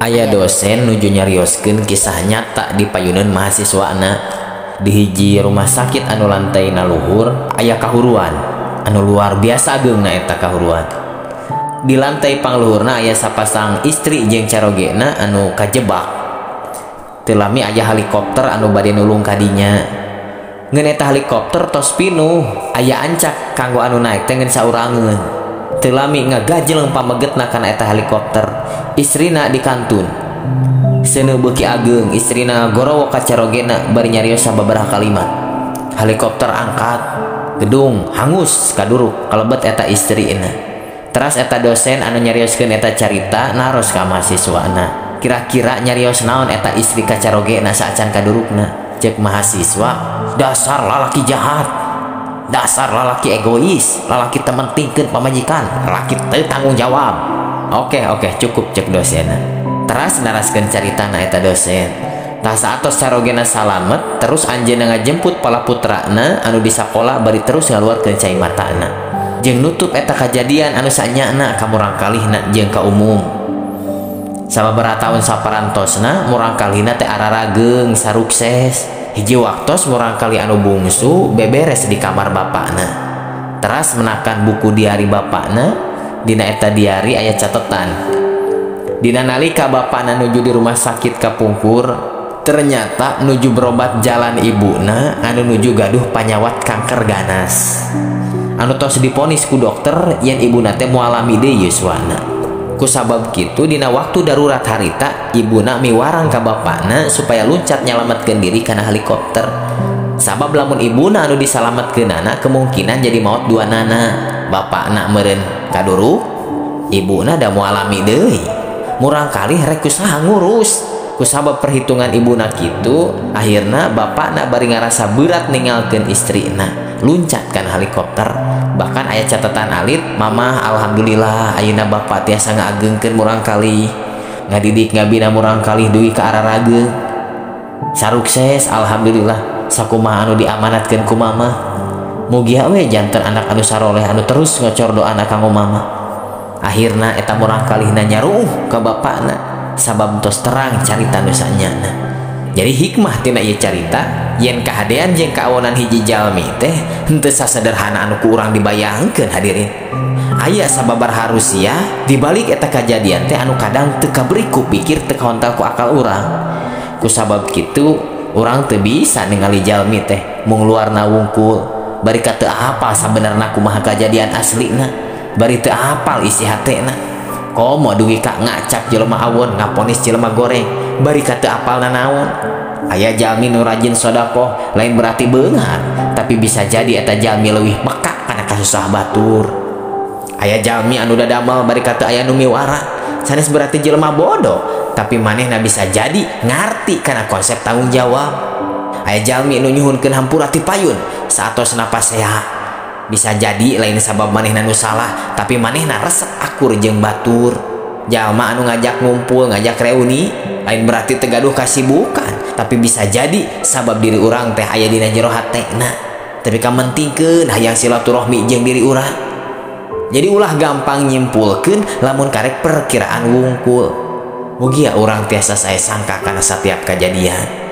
Aya dosen nuju nyarioskeun kisah nyata di payuneun mahasiswana di hiji rumah sakit anu lantaina luhur aya kahuruan anu luar biasa ageungna eta kahuruan. Di lantai pangluhurna aya sapasang istri jeung carogena anu kajebak. Teu lami aya helikopter anu bade nulung kadinya. Ngeun eta helikopter tos pinuh, aya ancak kanggo anu naek teh ngeun saurangeun. Teu lami ngagajeleng pamegetna kana eta helikopter. Istrina dikantun. Seuneu beuki ageung, istrina gorowo ka carogena bari nyarios sababaraha kalimat. Helikopter angkat, gedung hangus kaduruk kalebet eta istrina. Teras eta dosen anu nyarioskeun eta carita naros ka mahasiswana. Kira-kira nyarios naon eta istri ka carogena saacan kadurukna? Cek mahasiswa, dasar lalaki jahat, dasar lalaki egois, lalaki teu mentingkeun pamajikan, lalaki teu tanggung jawab. Oke, cukup cek dosenna. Teras naraskeun caritana eta dosen. Tah saatos carogena salamet, terus anjeunna ngajemput pala putrana anu di sakola bari terus ngaluarkeun cai matana. Jeung nutup eta kajadian anu sanyana ka murangkalihna jeung ka umum. Sababaraha taun saparantosna murangkalihna teh ararageung sarukses. Hiji waktos murangkalih anu bungsu beberes di kamar bapakna. Teras menakan buku diari bapakna. Dina eta diari aya catetan. Dina nalika bapakna nuju di rumah sakit kapungkur, ternyata nuju berobat jalan ibuna anu nuju gaduh panyawat kanker ganas. Anu tos diponis ku dokter yen ibuna teh moal lami deui yuswana. Ku sabab kitu dina waktu darurat harita ibuna miwarang ka bapakna supaya luncat nyalametkeun diri kana helikopter. Sabab lamun ibuna anu disalametkeunana kemungkinan jadi maot dua nana. Bapakna meureun kaduruk, ibuna da moal lami deui. Murangkalih rek kusaha ngurus. Ku sabab perhitungan ibuna kitu, akhirna bapakna bari ngarasa berat ninggalkeun istrina, luncat kana helikopter. Bahkan aya catatan alit, mamah alhamdulillah ayeuna bapak tiasa ngaagengkeun murangkalih, ngadidik ngabina murangkalih dugi ka ararageung. Sarukses alhamdulillah sakumaha anu diamanatkeun ku mamah. Mugia we janten anak anu saroleh anu terus ngocor doana kanggo mama. Akhirna eta murangkalihna nyaruuh ka bapakna sabab tos terang carita nu sanyana. Jadi hikmah tina ieu carita yen kahadean jeung kaawonan hiji jalmi teh henteu sasederhana anu ku urang dibayangkeun hadirin. Aya sababaraha rusia dibalik eta kajadian teh anu kadang teu kaberi ku pikir teu kahontal ku akal urang. Ku sabab kitu urang teu bisa ningali jalmi teh mung luarna wungkul. Bari ka teu apal sabenerna kumaha kajadian aslina, bari teu apal isi hatena. Komo dugi ka ngacap jelema awon, ngaponis jelema goreng, bari ka teu apal nanaon. Aya jalmi nu rajin sedekah lain berarti beunghar, tapi bisa jadi eta jalmi leuwih peka kana kasusah batur. Aya jalmi anu dadamel bari ka teu aya nu miwara, sanes berarti jelema bodoh, tapi manehna bisa jadi ngarti kana konsep tanggung jawab. Aya jalmi nu nyuhunkeun hampura ti payun saatos napaseha, bisa jadi lain sabab manehna nu salah, tapi manehna resep akur jeung batur. Jalma anu ngajak ngumpul, ngajak reuni, lain berarti teu gaduh kasibukan, tapi bisa jadi sabab diri urang teh aya dina jero hatena. Tapi kamentingkeun hayang silaturahmi jeung diri urang. Jadi ulah gampang nyimpulkeun lamun karek perkiraan wungkul. Mugia urang tiasa sae sangka kana satiap kajadian.